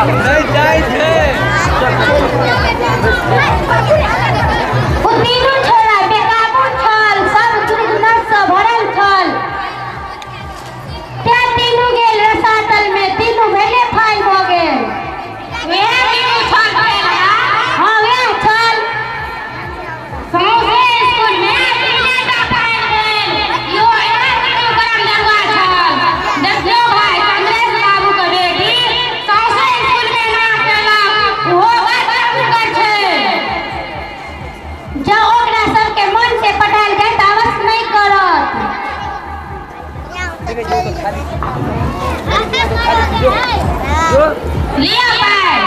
नहि जाइ छै। ओ तीनू छोड़ा बेकाबू छल, सब दुर्गुणसँ भरल छल। तें तीनू गेल रसातल में, तीनू भेले फाइल भऽ गेल। वएह तीनू छल भेल? हाँ, वएह छल। सौंसे स्कूल में तीनेटा फाइल भेल। इहो एह तीनू करम जरुआ छल। देखियौ भाई, चंद्रेश बाबू के बेटी सौंसे स्कूल में नाम केलक, ओहो बड़ चतुर छै। जँ ओकरा सबके मन से पढ़ायल जाय तऽ अवश्य नहि करत। लिअ पाइ।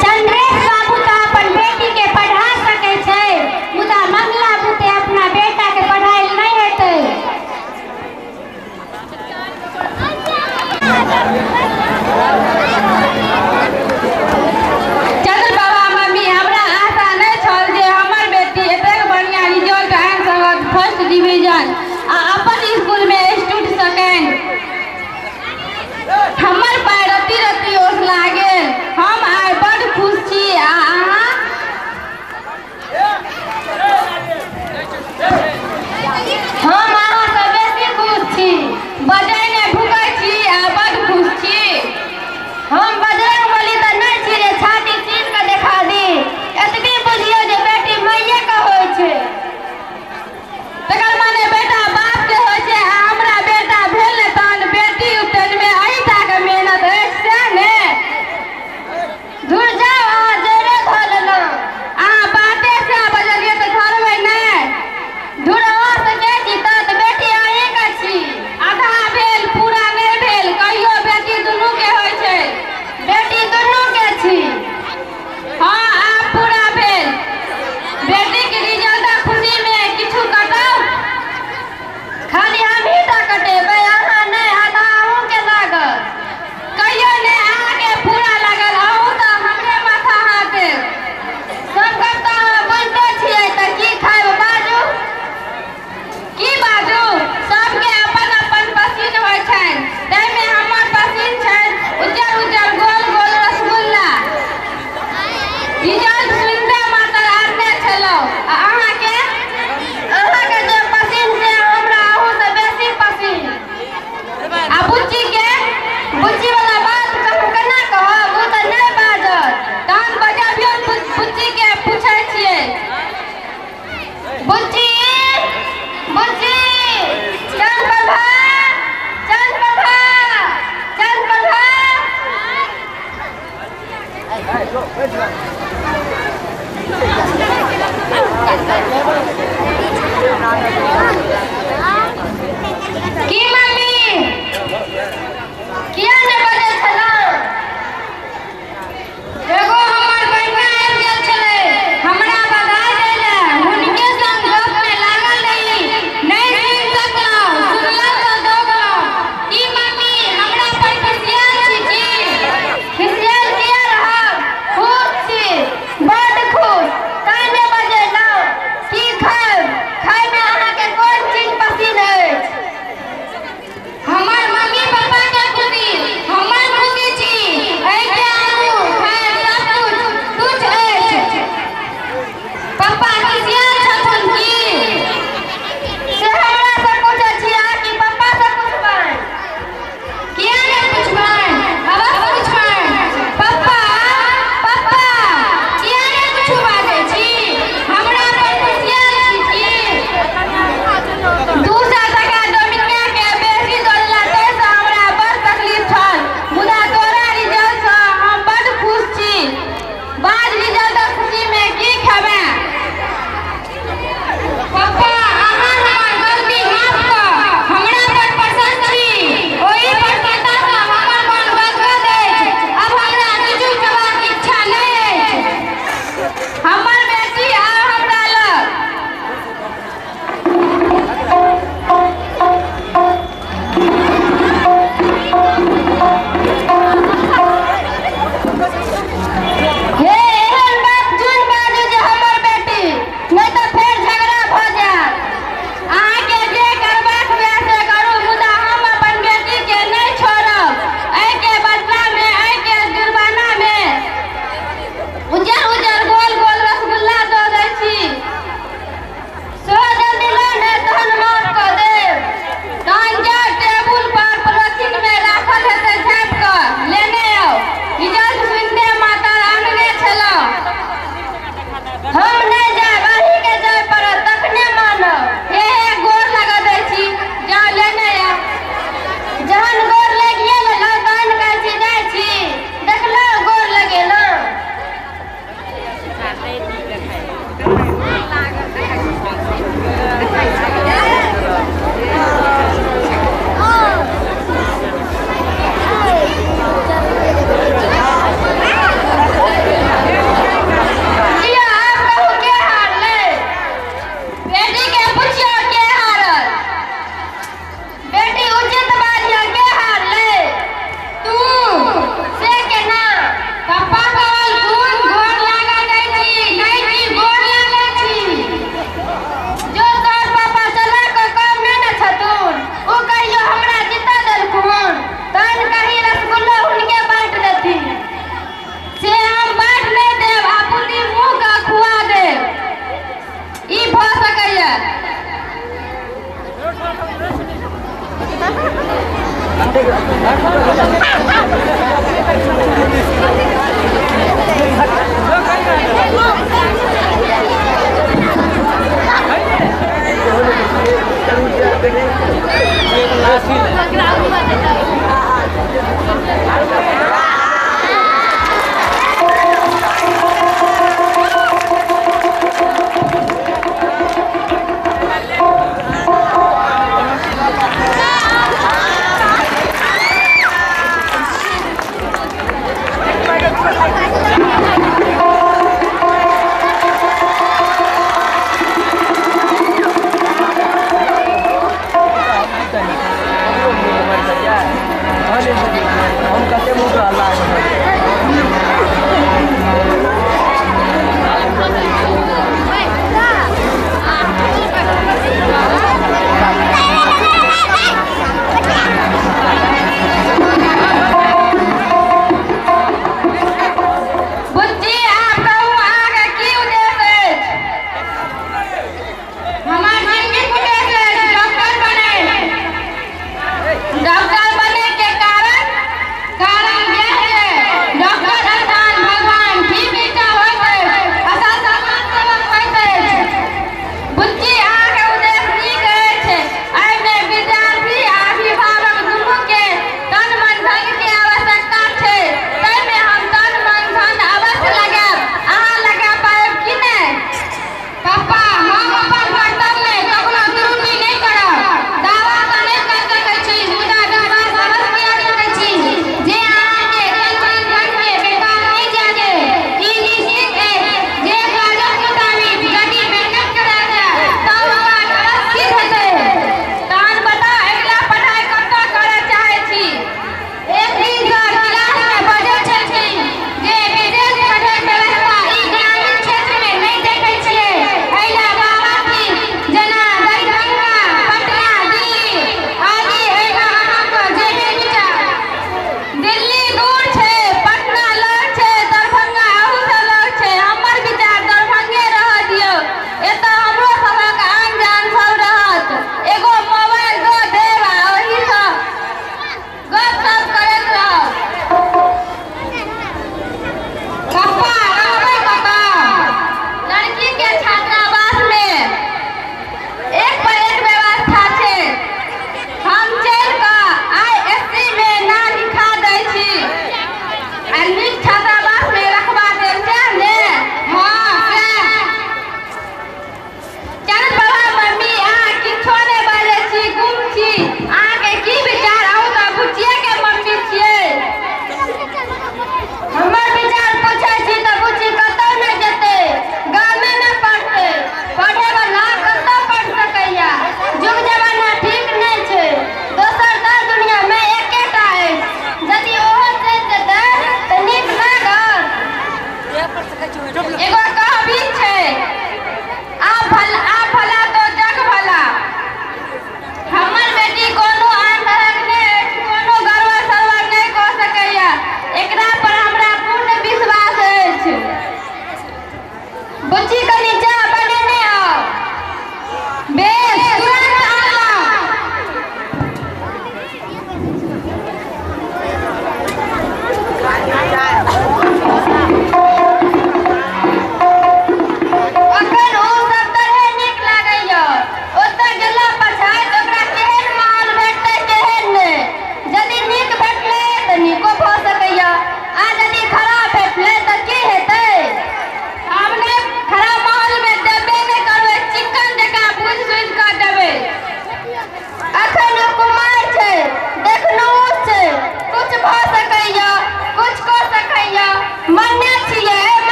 चंद्रेश बाबू तऽ अपन बेटी के पढ़ा सकै छै, मुदा मंगला बुते अपना बेटा के पढ़ायल नहि हेतै। चंद्र बाबा मम्मी, हमरा आशा नहि छल जे हमर बेटी एतेक बढ़िया रिजल्ट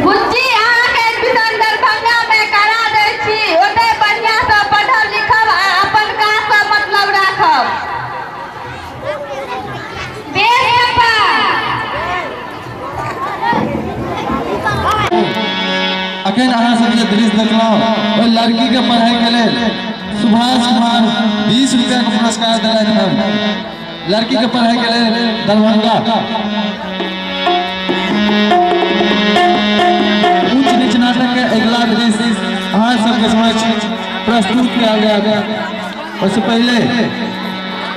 बुच्ची अहाँके एडमिशन दरभंगा में करा दै छी, ओतै बढ़िया से पढ़ब लिखब आ अपन काज से मतलब राखब। बेस पापा। अखन अहाँ सब जे दृश्य देखलहुँ ओहि लड़की के पढ़ाई के लेल सुभाष कुमार 20 रुपया के पुरस्कार देलनि हन लड़की के पढ़ाई के लेल दरभंगा। ऊंच नीच नाटक के अगला दृश्य अहाँ सबके समक्ष प्रस्तुत कयल जायत। ओहिसँ पहिले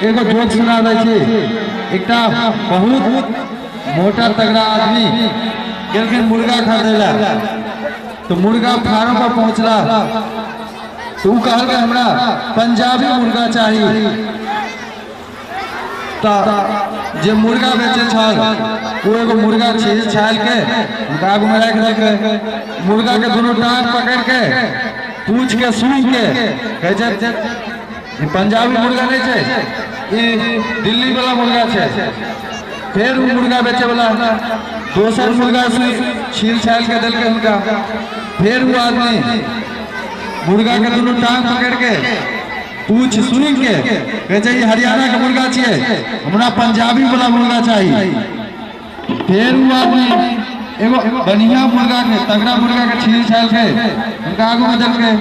एगो जोक सुना दै छी। एकटा बहुत मोटा तगड़ा आदमी गेलखिन मुर्गा खरीदै लए, तो मुर्गा फार्म पर पहुंचला तो उ कहलकै हमरा पंजाबी मुर्गा चाही। तो जे मुर्गा बेचे छल ओ एगो मुर्गा छील छाल के हुनका आगू में राखि देलकै। मुर्गा के दुनू टांग पकड़ के पूछ के सूंघ के कहै छै ई पंजाबी मुर्गा नहीं छै, ई दिल्ली वाला मुर्गा छै। फिर उ मुर्गा बेचे वाला दोसर मुर्गा छील छाल के देलकै हुनका। फिर वो आदमी मुर्गा के दुनू टांग पकड़ के पूछ सूंघ के कहै छै ई हरियाणा के मुर्गा छियै, हमरा पंजाबी वाला मुर्गा चाही। फिर वो आदमी एगो बढ़िया मुर्गा के तगड़ा मुर्गा के छील छाल के हुनका आगू में देलकै।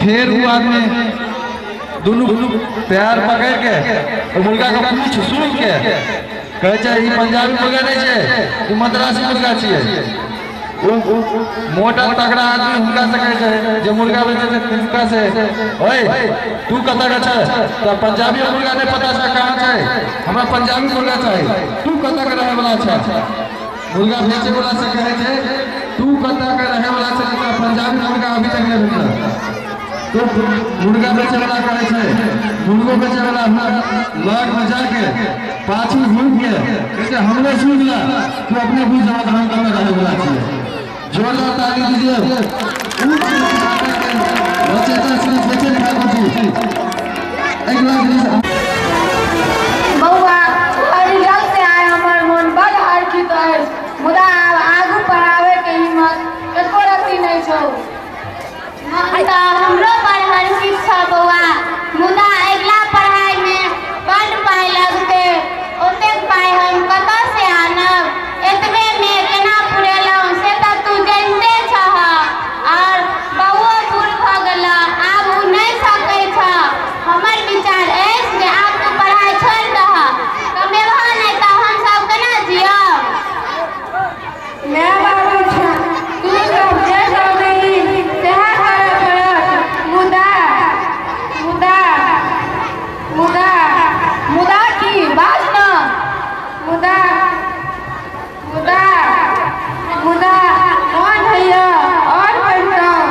फिर वो आदमी दुनू पैर पकड़ के मुर्गा के पूछ सूंघ के कहै छै ई पंजाबी मुर्गा नहीं छै, ई मद्रासी मुर्गा छियै। मोटा तगड़ा आदमी हुनका से कहै छै जे मुर्गा बेचै छै तिनका से, ओए तू कतऽ के छै? तऽ पंजाबी मुर्गा नहीं पता छै कहाँ छै, हमरा पंजाबी मुर्गा चाही, तू कतऽ के रहै वाला छै? मुर्गा बेचै वाला से कहै छै तू कतऽ के रहै वाला छै? तोरा पंजाबी मुर्गा अभी तक नहि भेटल। तो मुर्गा बेचै वाला कहै छै, मुर्गो बेचै वाला लग में जाके पाछू घूम के कहै छै हमरो सुन ला, तू अपने बुझ जा हम कतऽ रहै वाला छियै। जोरदार ताली दीजिए रचयिता श्री सचिन ठाकुर जी। अगला बौआ रिजल्ट से आय हमर मन बड़ हर्षित अछि, मुदा आब आगू पढ़ाबै के हिम्मत एको रत्ती नहि छौ। मन तऽ हमरो बड़ हर्षित छौ बौआ, मुदा अगिला पढ़ाई में बड़ पाइ लगतै, ओतेक पाइ हम कतऽ से आनब? एतबे में केना पुरेलहुँ से तऽ तू जनिते छह। और बौओ बूढ़ भऽ गेलह, आब ओ नहि सकै छह। हमर विचार अछि जे आब तू पढ़ाई छोड़ि दह, कमेबह नहि तऽ हमसब केना जियब? माय बाबू तू सब जे कहबही सएह करऽ पड़त, मुदा मुदा मुदा मुदा की बाज न, मुदा मुदा मुदा मोन होइए और पढ़ितहुँ।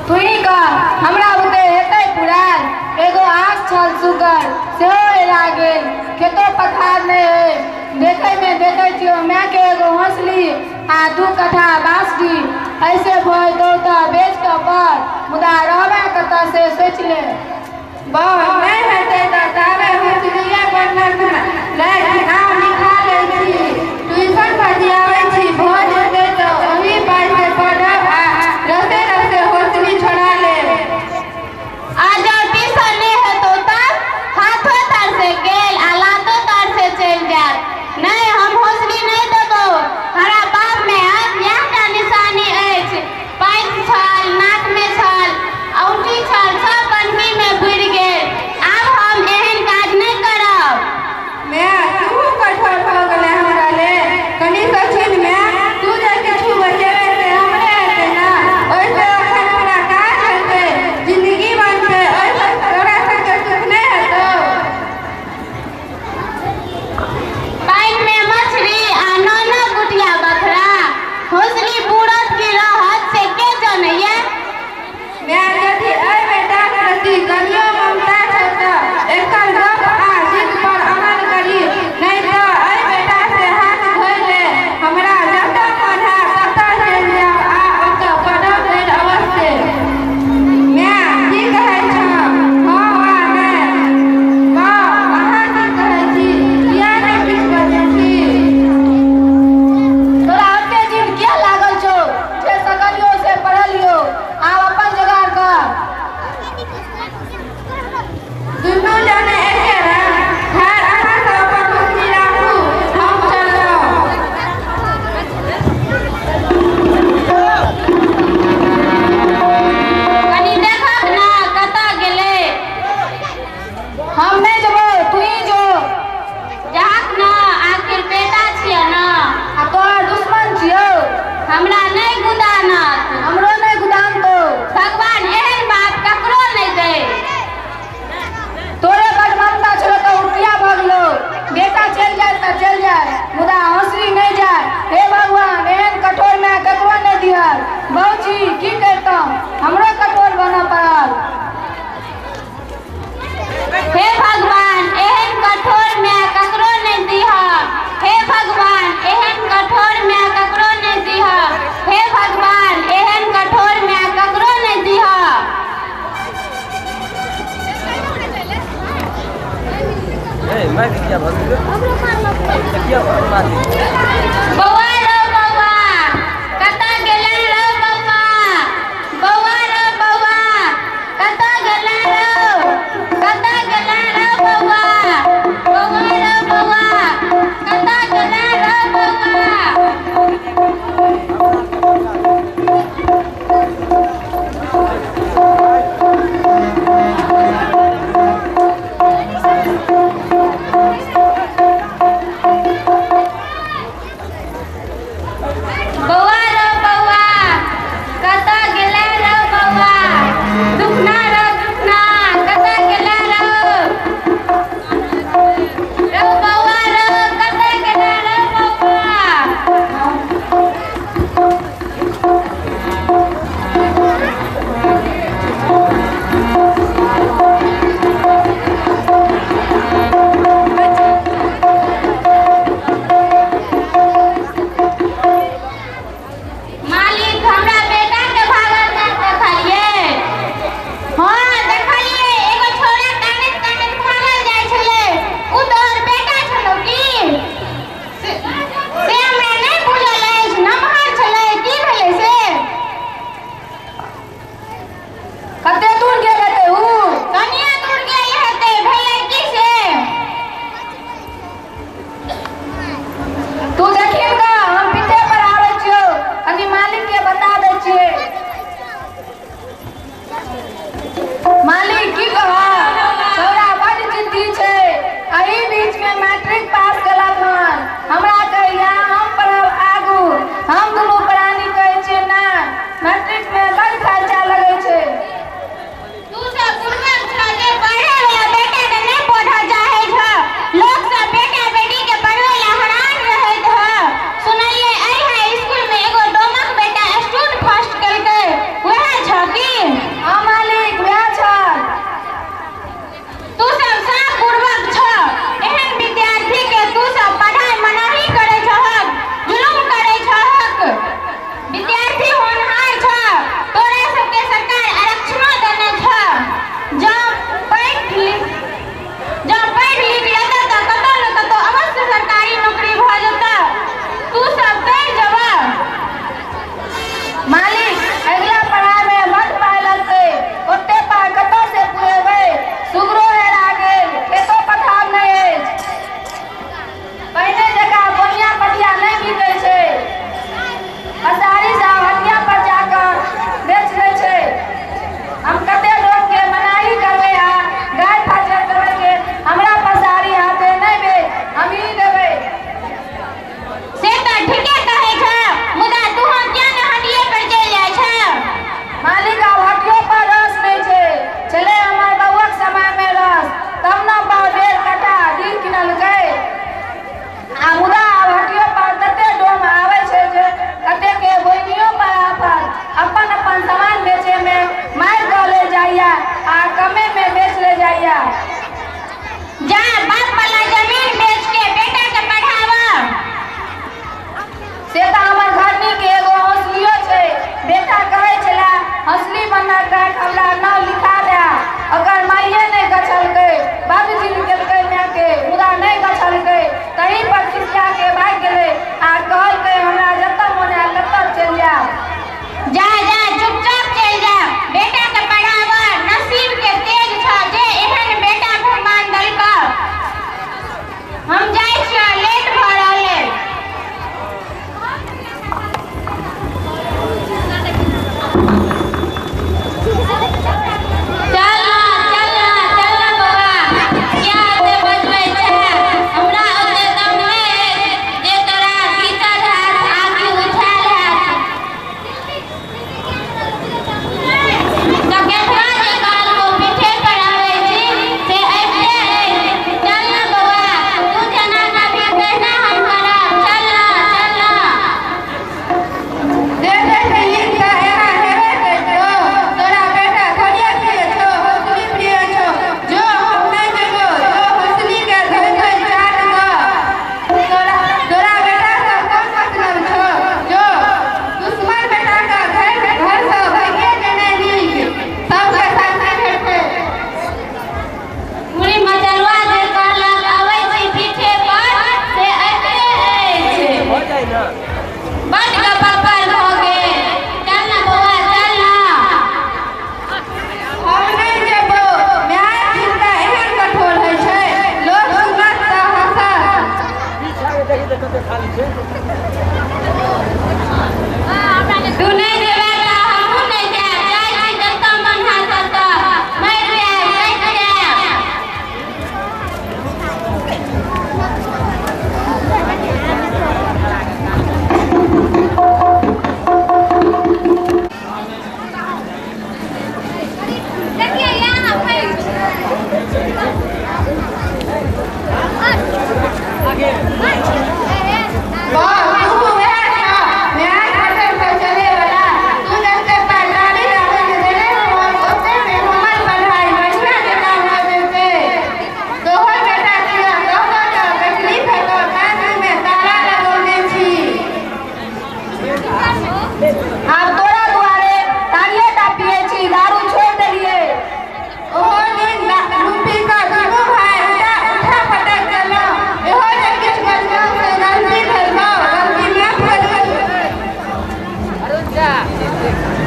तू ही कह हमरा बुते हेतै पुरान? एगो आँख छल सुगर सेहो हेरा गेल, खेतो पथार नहि अछि। देखै में देखै छियौ मायके एगो हौसली आ 2 कट्ठा बाँसडी, ऐसे भऽ जेतौ तऽ बेच कऽ पढ़, मुदा रहबै कतऽ से सोचि ले। बह नहि हेतै तऽ ताबे हौसलिए बन्धक राखि नाम लिखा लै छी, ट्यूशन पढ़ियाबै छी, भऽ जेतै तऽ ओही पाइसँ पढ़ब आ रस्ते रस्ते हौसली छोड़ा लेब। आ जँ ट्यूशन नहि हेतौ तऽ हाथो तर से गेल आ लातो तर से चलि जायत। नहि, हम हौसली नहि देबौ। हमरा बाप में इएह टा निशानी अछि, पाँति छल, नाक में छल, औंठी छल, सब बन्हकी में बुड़ि गेल। आब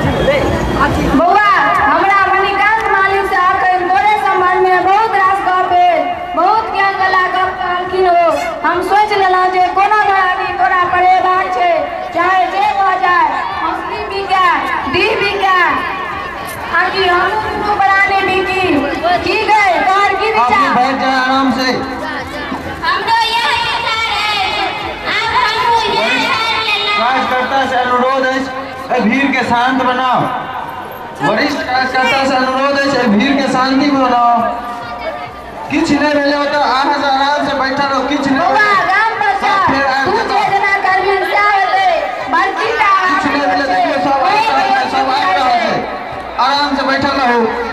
बौआ, हमरा मणिकांत मालिक से अखन तोरे संबंध में बहुत रास गप भेल, बहुत ज्ञान वाला गप कहलखिन हो। हम सोचि लेलहुँ जे कोनो घरानी तोरा पढ़ेबाक छै, चाहे जे भऽ जाय, हौसली बिकाय, डीह बिकाय, आकि हम दुनू प्राणी बिकी। की गए तोहर की आप भी विचार? बैठ जाए आराम से। हमरो यह विचार अछि, आब हमहूँ यह ठानि लेलहुँ। कार्यकर्ता से अनुरोध अछि एहि भीड़ के शांत बनाओ। वरिष्ठ कार्यकर्ता से अनुरोध अछि एहि भीड़ के शांति बनाओ। किछु नहि भेलै ओतऽ, अहाँ से आराम से बैठल रहू, किछु नहि बौआ, भेलै। गाम पर जा, सब फेर आबि तू जेतौ। जे जेना करबिही सएह हेतै। बड़की टा किछु नहि भेलै, देखियौ सब आबि रहल छै, सब आबि रहल छै, आराम से बैठल रहू।